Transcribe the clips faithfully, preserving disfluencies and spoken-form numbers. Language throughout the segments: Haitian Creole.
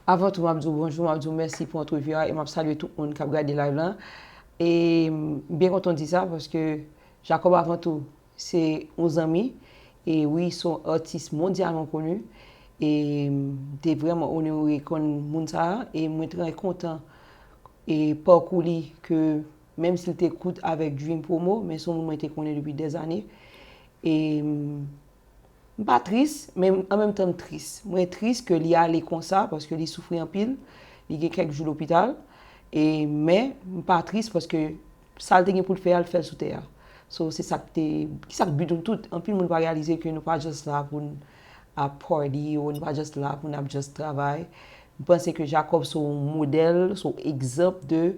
Avan tou, m ap di w bonjou, m ap di w mèsi pou antrevi a e m ap salye tout moun k ap gade live lan. E m byen kontan di sa paske Jacob avan tou se yon zanmi e wi, se yon atis mondyalman koni e m te vrèman onore konn moun sa a e mwen trè kontan e pakou li ke menm si l te kout avèk Dream Promo, men se yon moun mwen te konnen depi dèzane. E m pa tris, men an menm tan m tris. Mwen tris ke li ale konsa paske li soufri anpil, li gen kèk jou lopital. E men m pa tris paske sa l te gen pou l fè a, l fè l sou tè a. So, se sa k te, ki sa k bi nou tout. Anpil moun pa reyalize ke nou pa just la pou n ap party ou nou pa just la pou n ap just travay. M panse ke Jacob se yon modèl, se yon egzanp de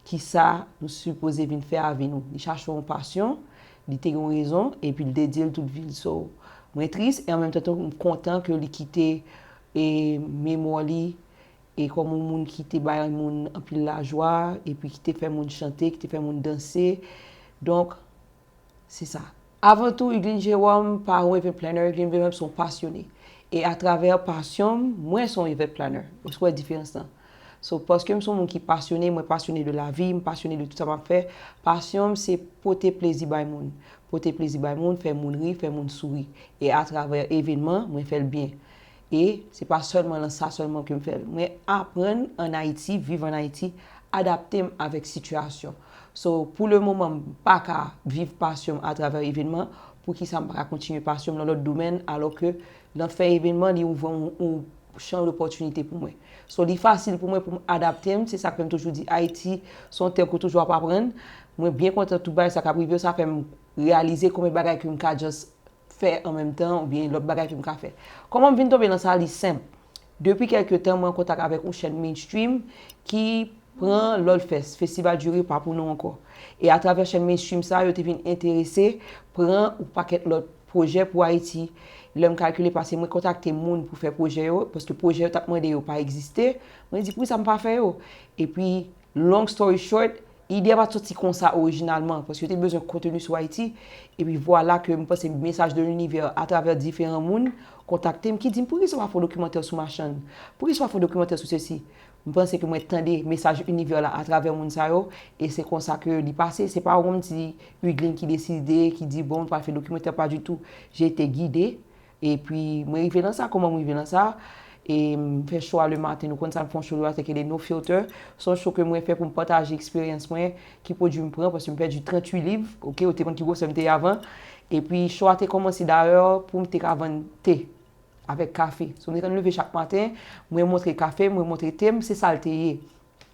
kisa nou sipoze vin fè a vi nou. Li chache yon pasyon, li te gen yon rezon, epi l dedye l tout vi l. So, mwen tris e an menm tan tou m kontan ke li kite e memwa li e kòm yon moun ki te bay moun anpil lajwa, epi ki te fè moun chante, ki te fè moun danse. Donk, se sa. Avan tou, Hugueline Jérôme pa yon event planner, Hugueline Jérôme se yon pasyone. E atravè pasyon m, mwen se yon event planner. Ou wè diferans lan? So, paske m se yon moun ki pasyone, mwen pasyone de lavi, m pasyone de tout sa m ap fè. Pasyon m se pote plezi bay moun. Pote plezi bay moun, fè moun ri, fè moun souri. E atravè evenman, mwen fè l byen. E se pa sèlman lan sa sèlman ke m fè l. Mwen aprann ann Ayiti, viv ann Ayiti, adapte m avèk sitiyasyon. So, pou le moman, m pa ka viv pasyon m atravè evenman, poukisa m pa ka kontinye pasyon m nan lòt domèn, alò ke nan fè evenman, li ouvè yon, yon chan dopòtinite pou mwen. So, li fasil pou mwen pou m adapte m, se sa k fè m toujou di Ayiti, se yon tè ke w toujou ap aprann. Mwen byen kontan tout bagay sa k ap rive yo, sa fè m reyalize konbyen bagay ke m ka just fè an menm tan oubyen lòt bagay ke m ka fè. Kòman m vin tonbe nan sa? Li senp. Depi kèlke tan, mwen an kontak avèk yon chèn mainstream ki pran Lòlfès, Festival du Rire pa pou nou ankò. E atravè chèn mainstream sa, yo te vin enterese pran yon pakèt lòt pwojè pou Ayiti. Lè m kalkile, paske mwen kontakte moun pou fè pwojè yo, paske pwojè yo t ap mande yo pa egziste, mwen di, poukisa m pa fè yo? Epi, long story short, ide a pa t soti konsa orijinalman, paske yo te bezwen konteni sou Ayiti. Epi vwala ke m panse mesaj de linivè atravè diferan moun kontakte m ki di m, poukisa w pa fè yon dokimantè sou Machann? Poukisa w pa fè yon dokimantè sou sesi? M panse ke mwen tande mesaj linivè la atravè moun sa yo, e se konsa ke li pase. Se pa yon ti Hugueline ki deside, ki di, bon, m pral fè dokimantè, pa ditou. J'ai été guidée. Epi, mwen rive nan sa. Kòman mwen rive nan sa? E m fè show a le maten, nou konn sa, m fè yon show le maten ki rele No Filter. Se yon show ke mwen fè pou m pataje eksperyans mwen, ki pwodui m pran, paske m pèdi tranntuit liv, oke, ou te konn ki gwosè m te ye avan. Epi, show a te kòmanse dayè pou m te ka vann te avèk kafe. So, m te konn leve chak maten, mwen montre kafe, mwen montre te m, se sa l te ye.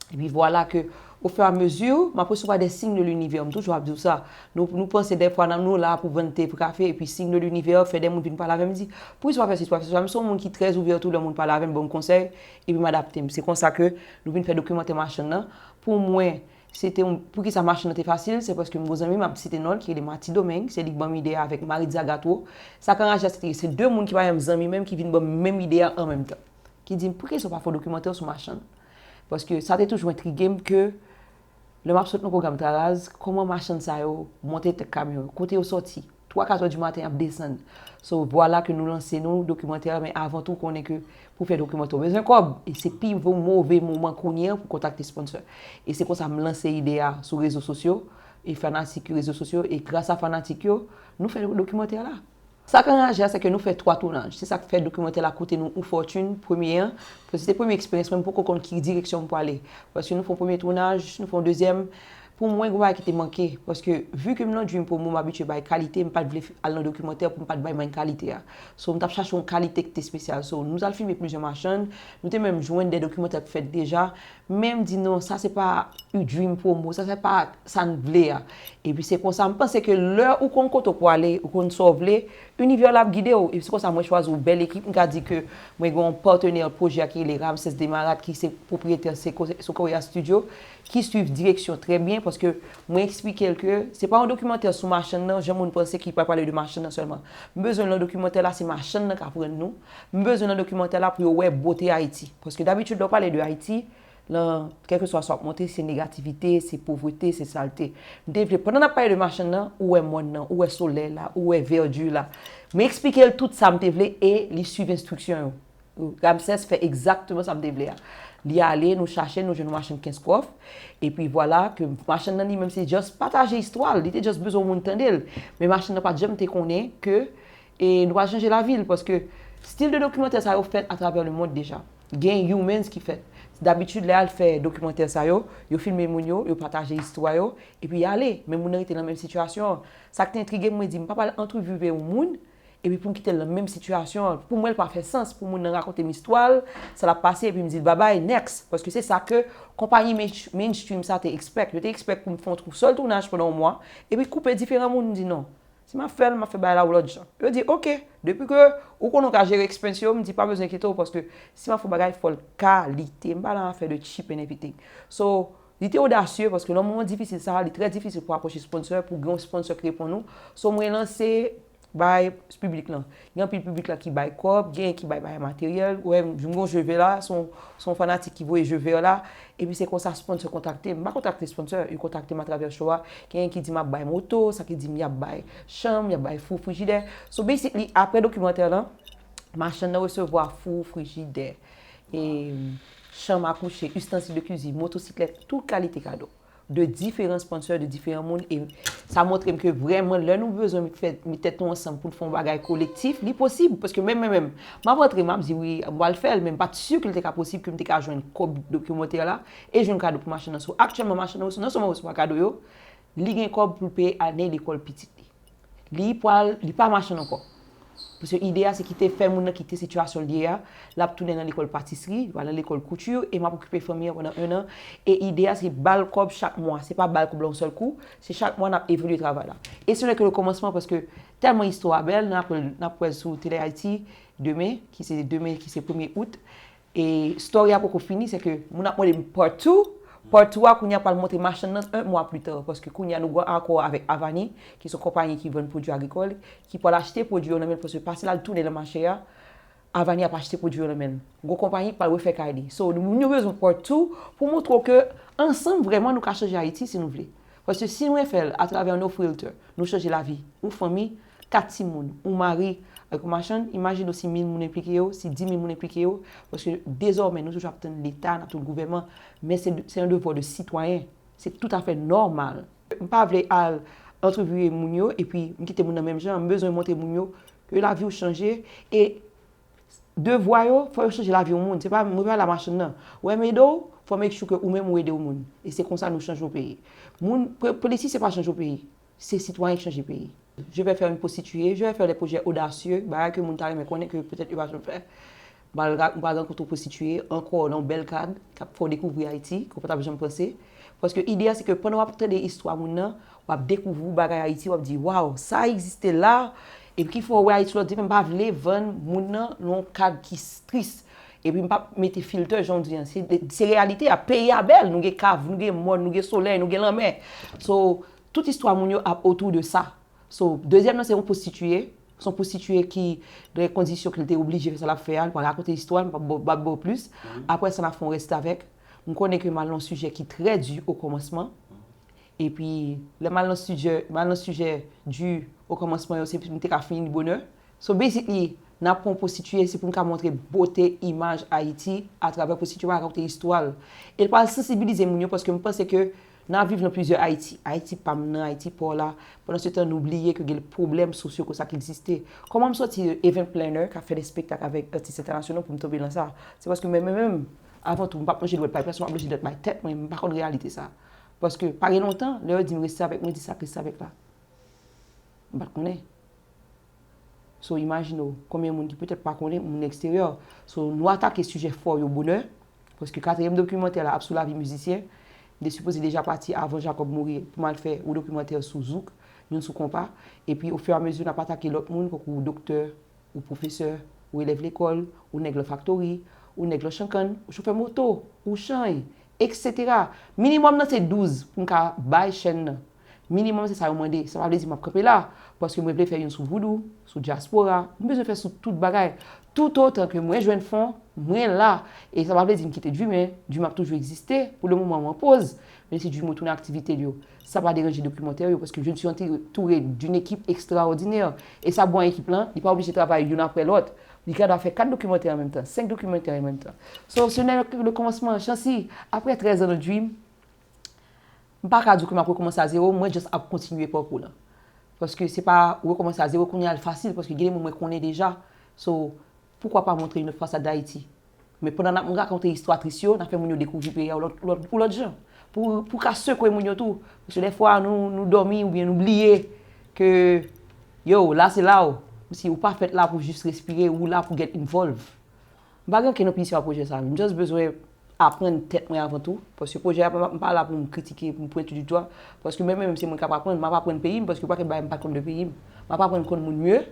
Epi vwala ke, ofiramezi, m ap resevwa de siy de linivè. M toujou ap di w sa. Nou, nou panse dèfwa nan nou la pou vann te, pou kafe, epi siy de linivè fè de moun vin pale avè m, di, poukisa w pa fè sesi, pa fè sesi. M se yon moun ki trè ouvè tou, lè moun pale avè m, ban m konsèy, epi m adapte m. Se konsa ke nou vin fè dokimantè Machann nan. Pou mwen, se te yon, poukisa Machann nan te fasil, se paske m gon zanmi m ap site non l, ki rele Mati Domeng, se li k ban m ide a avèk Maritza Gautreau. Sa k anraje a, se te, se de moun ki pa menm zanmi menm, ki vin ban m menm ide a an menm tan. Ki di m, poukisa w pa fè yon dokimantè sou Machann? Paske sa te toujou entrige m ke lè m ap sot nan pwogram Traraz, kòman machann sa yo monte tèt kamyon yo? Kote yo sòti? Twa, kat è di maten, y ap desann. So, vwala ke nou lanse nou dokimantè, men avan tou, konnen ke pou fè dokimantè, ou bezwen kòb. E se pi vo-, move moman kounye a pou kontakte sponsor. E se konsa m lanse ide a sou rezo sosyo, e fanatik rezo sosyo, e gras a fanatik yo, nou fè dokimantè la. Sa k anraje a, se ke nou fè twa tounaj. Se sa k fè dokimantè la koute nou yon fòtin, premye an. Paske se te premye eksperyans mwen, m poko konn ki direksyon m pwale. Paske nou fè yon premye tounaj, nou fè yon dezyèm. Pou mwen, gon bagay ki te manke. Paske, vi ke m nan Dream Promo, m abitye bay kalite, m pa t vle al nan dokimantè pou m pa t bay mank kalite a. So, m t ap chache yon kalite ki te espesyal. So, nou t al filme plizyè machann, nou te menm jwenn de dokimantè k fèt deja, men m di non, sa se pa Dream Promo, sa se pa sa n vle a. Epi se konsa, m panse ke lè ou konn kote w pwale, ou konn sa w vle, inivè la ap gide w. Epi se konsa mwen chwazi yon bèl ekip. M ka di ke mwen gen yon patnè pwojè ki rele Ramses Desmarattes, ki se pwopriyetè Sequoia Studio, ki swiv direksyon trè byen, paske mwen eksplike l ke se pa yon dokimantè sou machann nan, jan moun panse ki pral pale de machann nan sèlman. M bezwen nan dokimantè la, se machann nan k ap rann nou. M bezwen nan dokimantè la pou yo wè bote Ayiti. Paske dabitid, lè w pale de Ayiti, nan, kèlkeswa sa w ap montre, se negativite, se povrete, se salte. M te vle, pandan n ap pale de machann nan, ou wè mòn nan, ou wè solèy la, ou wè vèdi la. Mwen eksplike l tout sa m te vle e li swiv enstriksyon yo. Ramsès fè egzakteman sa m te vle a. Li ale, nou chache, nou jwenn yon machann kenz kòf. Epi vwala ke machann nan li menm se just pataje istwa l, li te just bezwen yon moun tande l. Men machann nan pa t janm te konnen ke e nou pral chanje lavi l, paske stil de dokimantè sa yo fèt atravè lemond deja. Gen Humans ki fèt. Dabitid, lè y al fè dokimantè sa yo, yo filme moun yo, yo pataje istwa yo, epi y ale. Men moun nan rete nan menm sitiyasyon an. Sa k te entrige m, mwen di, m pa pral entèvyouve yon moun, epi pou m kite l nan menm sitiyasyon an. Pou mwen, l pa fè sans pou moun nan rakonte m istwa l, sa l ap pase, epi m di l babay, next. Paske se sa ke konpayi main- mainstream sa te expect. Yo te expect pou m fè yon twou sèl tounaj pandan yon mwa, epi koupe diferan moun, m di non. Si m ap fè l, m ap fè bagay la yon lòt jan. Yo di, oke, depi ke ou konnen w ka jere expense yo, m di pa bezwen enkyete w, paske si m ap fè yon bagay, fò l kalite. M pa nan afè de cheap and everything. So, li te odasye, paske nan moman difisil sa a, li trè difisil pou apwoche sponsor, pou gen yon sponsor ki reponn ou. So, mwen lanse bay piblik lan. Gen anpil piblik la ki bay kòb, gen ki bay bagay materyèl. Ou wè, m gen yon je veux la, se yon, se yon fanatik ki voye je veux la. Epi se konsa sponsor kontakte m. M pa kontakte sponsor, yo kontakte m atravè show a. Gen ki di m ap bay moto, sa ki di m y ap bay chanm, y ap bay fou, frijidè. So basically, apre dokimantè lan, machann nan resevwa fou, frijidè, e chanm a kouche, istansil de kwizin, motosiklèt, tout kalite kado. De diferan sponsor, de diferan moun. E sa montre m ke vrèman, lè nou bezwen fè, met tèt nou ansanm pou n fè yon bagay kolektif, li posib. Paske menm, menm, menm, m ap rantre, m ap di, wi, m pral fè l, men m pa t si ke l te ka posib ke m te ka jwenn kòb dokimantè la e jwenn kado pou machann nan. So, aktyèlman, machann nan, non sèlman resevwa kado yo, li gen kòb pou l peye ane lekòl pitit li. Li pral, li pa machann ankò. Paske ide a, se kite, fè moun nan kite sitiyasyon l ye a, l ap tounen nan lekòl patisri, li pral nan lekòl kouti, e m ap okipe fanmi an pandan en an. E ide a, se ba l kòb chak mwa, se pa ba l kòb la yon sèl kou, se chak mwa n ap evalye travay la. E ce n'est que le commencement, paske tèlman istwa a bèl, n ap, n ap wè l sou Tele Ayiti demen, ki se demen, ki se premye out. E story a poko fini, se ke moun ap mande m part two. Part two a kounye a pral montre machann nan un mois plus tard, paske kounye a nou gen akò avèk Avani, ki se yon konpayi ki vann pwodui agrikòl, ki pral achte pwodui yo nan men l, paske pase l al tounen nan mache a, Avani ap achte pwodui yo nan men l. Gwo konpayi pral refè kay li. So, moun yo bezwen part two pou montre w ke ansanm vrèman nou ka chanje Ayiti si nou vle. Paske si nou fè l atravè No Filter, nou chanje lavi yon fanmi, kat timoun, yon mari, ak yon machann, imajine w si mil moun enplike yo, si di mil moun enplike yo, paske dezòmè nou toujou ap tann Leta, n ap tann gouvènman, men se, se yon devwa de sitwayen, se toutafè nòmal. M pa vle al entèvyouye moun yo, epi m kite moun nan menm jan, m bezwen montre moun yo ke lavi w chanje, e devwa yo, fò yo chanje lavi yon moun. Se pa, mwen pa la machann nan. Ou wè m ede w, fò make sure ke ou menm ou ede yon moun. E se konsa nou chanje yon peyi. Moun, po-, politisyen pa chanje yon peyi. Se sitwayen k chanje peyi. Je vais faire une prostituée, je vais faire des projets audacieux, bagay ke moun ta renmen konnen ke petèt yo pa janm fè. M pral ra-, m pral rankontre yon prostituée ankò nan yon bèl kad, k ap fè w dekouvri Ayiti, ke w pa t ap janm panse. Paske ide a, se ke pandan w ap tande istwa moun nan, w ap dekouvri bagay Ayiti, w ap di, waw, sa egziste la, epi ki fè w wè Ayiti lòt diferan. M pa vle vann moun nan nan yon kad ki s-, tris. Epi m p ap mete filtè, jan w di an. Se, se reyalite a. Peyi a bèl, nou gen kav, nou gen mòn, nou gen solèy, nou gen lanmè. So, tout istwa moun yo ap otou de sa. So, dezyèm nan, se yon pwostitiye. Se yon pwostitiye ki, nan kondisyon ke l te oblije fè sa l ap fè a, li pral rakonte istwa l, m p ap ba w, ba w plis. Apre sa, n ap fè yon restavèk. M konnen ke m al nan yon sijè ki trè di okòmansman. Epi, lè m al nan sijè, m al nan sijè di okòmansman yo, se pou m te ka fini li bonè. So, basically, n ap pran pwostitiye, se pou n ka montre bote imaj Ayiti atravè pwostitiye, rakonte istwa l. E l pral sansibilize moun yo, paske m panse ke n ap viv nan plizyè Ayiti. Ayiti pa m nan, Ayiti pa w la. Pandan se tan, nou bliye ke gen pwoblèm sosyo konsa ki egziste. Kòman m sòti event planner, k ap fè de espektak avèk atis entènasyonal pou m tonbe nan sa? Se paske mwen menm, menm, avan tou, m p ap manje dwèt bay pèsonn, m ap manje dwèt bay tèt mwen, m pa konn reyalite sa. Paske, pa gen lontan, lè yo di m restavèk, mwen di sa k restavèk la. M pa t konnen. So, imajine w, konbyen moun ki petèt pa konnen, moun eksteryè. So, nou atake sijè fò yo bonè, paske katriyèm dokimantè la ap sou lavi mizisyen. M te sipoze deja pati avan Jacob mouri pou m al fè yon dokimantè sou zouk, youn sou konpa. Epi, ofiramezi, n ap atake lòt moun, tankou doktè, ou pwofesè, ou elèv lekòl, ou nèg lan faktori, ou nèg lan chankann, ou chofè moto, ou chany, etsetera. Minimòm nan se douz pou m ka bay chèn nan. Minimòm se sa yo mande. Sa pa vle di m ap kanpe la, paske mwen vle fè youn sou voodoo, sou dyaspora, m bezwen fè sou tout bagay. Toutotan ke mwen jwenn fon, mwen la. E sa pa vle di m kite Dream, Dream ap toujou egziste. Pou le moman, mwen poz. Men si Dream retounen aktivite l yo, sa pa deranje dokimantè yo, paske je suis entouré d'une équipe extraordinaire. E sa bon ekip lan, li pa oblije travay youn apre lòt. Li ka fè kat dokimantè an menm tan, senk dokimantè an menm tan. So, ce n'est que le commencement, Chancy, après treize ans de dream, m pa ka di ke m ap rekòmanse a zewo, mwen just ap kontinye pakou lan. Paske se pa rekòmanse a zewo, kounye a l fasil, paske gen de moun mwen konnen deja. So, poukwa pa montre yon lòt fasad Dayiti? Men pandan n ap rakonte istwa tris yo, n ap fè moun yo dekouvri peyi a yon lòt, lòt, yon lòt jan. Pou, pou ka sekwe moun yo tou. Paske dèfwa nou, nou dòmi oubyen nou bliye ke, yo, la se la w. Kòmsi ou pa fèt la pou jis respire, ou la pou get involve. M pa gen okenn opinyon a pwojè sa. M just bezwen aprann tèt mwen avan tou. Paske pwojè a, m pa la pou m kritike, pou m pwente du doigt. Paske mwen menm, se mwen k ap aprann, m ap aprann peyi m, paske gen pakèt bagay m pa t konn de peyi m. M ap aprann konn moun mye.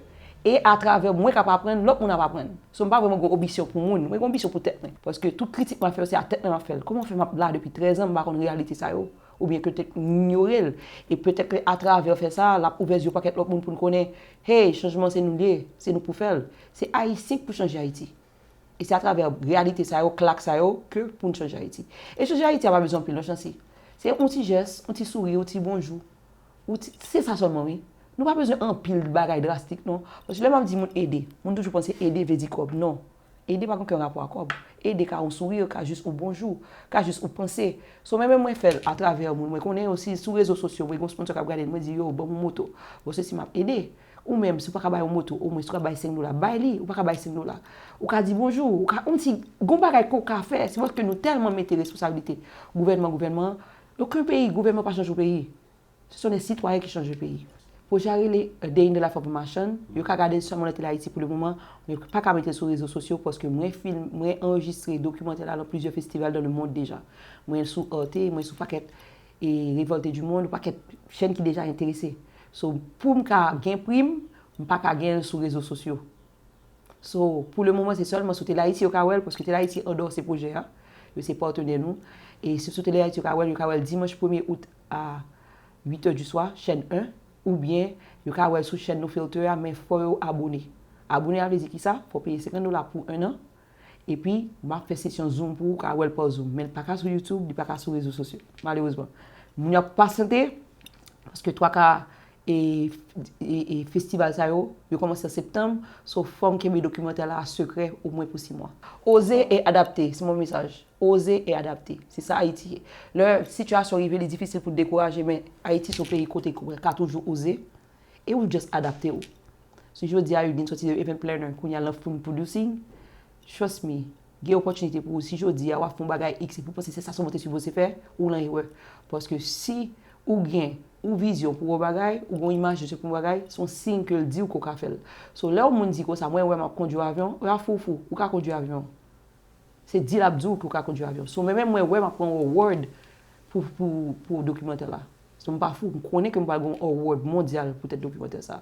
E atravè mwen k ap aprann, lòt moun ap aprann. So, m pa vrèman gen anbisyon pou moun. Mwen gen anbisyon pou tèt mwen. Paske tout kritik m ap fè yo, se a tèt mwen m ap fè l. Kòman fè m ap la depi trèz an, m pa konn reyalite sa yo? Oubyen ke petèt m inyore l. E petèt ke atravè fè sa, l ap ouvè zye yon pakèt lòt moun pou n konnen, hey, chanjman se nou l ye, se nou pou fè l. Se Ayisyen k pou chanje Ayiti. E se atravè reyalite sa yo, klak sa yo, ke pou n chanje Ayiti. E chanje Ayiti a pa bezwen anpil non, Chancy. Se yon ti jès, yon ti souri, yon ti bonjou. Yon ti, se sa sèlman, wi. Nou pa bezwen anpil bagay drastik non. Paske lè m ap di moun ede, moun toujou panse ede vle di kòb. Non. Ede pa gen okenn rapò a kòb. Ede ka yon souri, ka jis yon bonjou, ka jis yon panse. So, mwen menm mwen fè l atravè moun. Mwen konnen osi sou rezo sosyo, mwen gen yon sponsor k ap gade l, mwen di, yo, ban m yon moto. Bon, se si m ap ede. Ou menm, si w pa ka bay yon moto, omwen si w ka bay senk dola, bay li, ou pa ka bay senk dola. Ou ka di bonjou, ou ka, yon ti, gon bagay ke w ka fè, se paske nou tèlman mete responsablite gouvènman, gouvènman, okenn peyi, gouvènman pa chanje yon peyi. Se sont les citoyens qui changent le pays. Pwojè a rele A Day in the Life of a Marchand. Yo ka gade l sèlman nan Tele Ayiti pou le moman. Yo pa ka mete l sou rezo sosyo paske mwen film, mwen anrejistre dokimantè la nan plizyè festival dans le monde deja. Mwen sou Arte, mwen sou pakèt e Révolté du Monde, yon pakèt chèn ki deja enterese. So, pou m ka gen pri m, m pa ka gen l sou rezo sosyo. So, pou le moman, se sèlman sou Tele Ayiti yo ka wè l, paske Tele Ayiti andòse pwojè a. Yo se patnè nou. E se sou Tele Ayiti yo ka wè l, yo ka wè l dimanch premye out a uit è di swa, chèn en, oubyen yo ka wè l sou chèn nou Filter a, men fò yo abone. Abone a vle di kisa? Fò w peye senkant dola pou en an. Epi, m ap fè sesyon Zoom pou ou ka wè l pa Zoom. Men l pa ka sou YouTube, li pa ka sou rezo sosyo, malerezman. Moun yo ap pasante, paske twa ka e, e, e festival sa yo, yo kòmanse an septanm, so fò m kenbe dokimantè la sekrè omwen pou sis mwa. Oze e adapte, se mon mesaj. Oze e adapte. Se sa Ayiti ye. Lè sitiyasyon rive, li difisil pou dekouraje, men Ayiti se yon peyi kote ou ka toujou oze, e ou just adapte w. Si jodi a Eugene soti de event planner, kounye a l nan film producing, trust me, gen opòtinite pou ou. Si jodi a w ap fè yon bagay X, epi w panse se sa sèlman w te sipoze fè, ou nan erè. Paske si ou gen yon vizyon pou yon bagay, ou gen yon imajinasyon pou yon bagay, se yon siy ke l di w ke w ka fè l. So, lè yon moun di konsa, mwen wè m ap kondwi yon avyon, w ap fou fou, ou ka kondwi avyon. Se di l ap di w ke w ka kondwi avyon. So, mwen menm mwen wè m ap pran yon award pou, pou, pou dokimantè la. So, m pa fou, m konnen ke m pral gen yon award mondyal poutèt dokimantè sa.